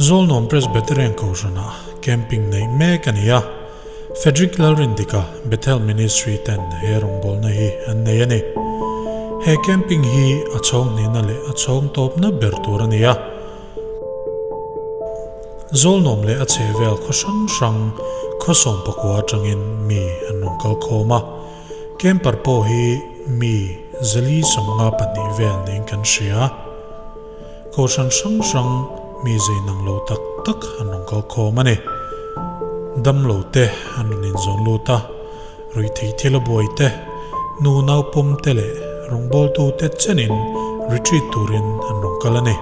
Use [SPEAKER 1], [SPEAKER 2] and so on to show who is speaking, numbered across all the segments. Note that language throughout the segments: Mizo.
[SPEAKER 1] Zawlnuam Presbyterian Kohhranah camping neih mek a ni a, Frederick Lalrindika Bethel Ministry ten he rawngbawlna hi an nei a ni. He camping hi a chhawng hnihna leh a chhawng tawpna ber tur a ni a. Zawlnuam leh a chhehvel khaw hrang hrang khaw sawmpakua atangin mi an rawn kal khawm a. Camper pawh hi mi 452 vel niin kan hria. Kohhran hrang hrang mi zei nang lo tak tak an rawn kal khawm a ni. Damlo te an rawn inzawn lut a, ruihtheih thil a buai te, nu naupawm te leh rawngbawltu te chenin retreat turin an rawn kal a ni.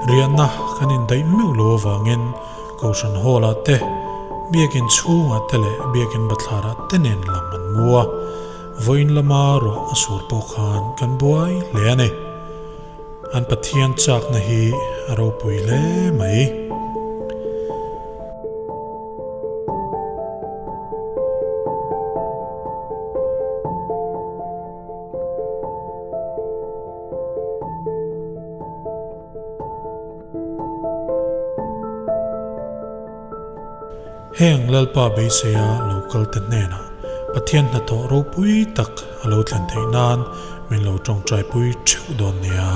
[SPEAKER 1] Riahna kan indaih meuh lo avangin Kohhran Hall-ah te, Biakin chhungah te leh Biakin bathlarah te nen lam an mu a, vawiin lama ruah a sur pawh khan kan buai hle a ni. An Pathian chakna hi a ropui hle mai. Heng Lalpa beiseia lo kal te hnenah Pathian hnathawh ropui tak a lo thlen theih nan min lo tawngtaipui theuh dawn nia.